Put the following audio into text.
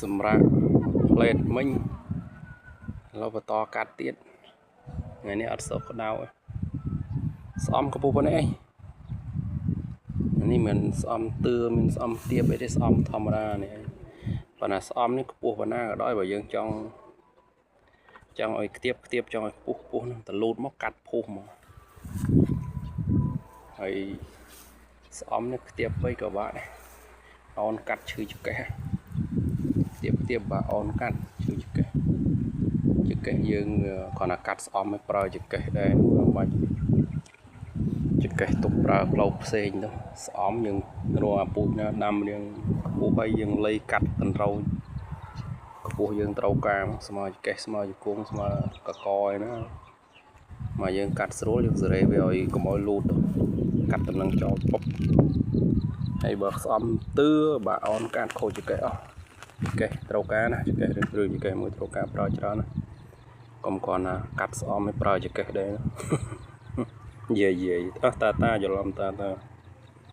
សម្រាប់ផ្លេតមិញឥឡូវបន្តកាត់ទៀតថ្ងៃនេះអត់សូវក្តៅទេស្អំកពុះប៉ុណ្ណេះឯងនេះមិនស្អំទឿមានស្អំទៀបអីទេស្អំធម្មតានេះឯងប៉ុន្តែស្អំនេះខ្ពស់ប៉ុណ្ណាក៏ដោយបើយើងចង់ចង់ឲ្យខ្ទាបខ្ទាបចង់ឲ្យខ្ពស់ខ្ពស់ហ្នឹងតលូតមកកាត់ភុះមកហើយស្អំនេះខ្ទាបពេកក៏បាក់ដែរអូនកាត់ឈឺចង្កេះខ្ទាបខ្ទាបបាទអូនកាត់ឈឺចង្កេះចង្កេះយើងគ្រាន់តែកាត់ស្អំឲ្យប្រើចង្កេះដែរមិនបាច់ចង្កេះទុកប្រើផ្លូវផ្សេងទៅស្អំយើងរកអាពូជណាដាំរៀងខ្ពស់ហើយយើងលៃកាត់កន្រូវខ្ពស់យើងត្រូវការស្មើចង្កេះស្មើជង្គង់ស្មើកកឯណាមកយើងកាត់ស្រួលយើងសេរីវាឲ្យកុំឲ្យលូតកាត់តំណឹងចោលពុបហើយបើស្អំទឿបើអនកាត់ខូចចង្កេះអស់ចង្កេះត្រូវការណាចង្កេះឬចង្កេះមួយត្រូវការប្រើច្រើនណាកុំគ្រាន់ណាកាត់ស្អំឲ្យប្រើចង្កេះដែរយាយយាយអស់តាតាច្រឡំតាតា។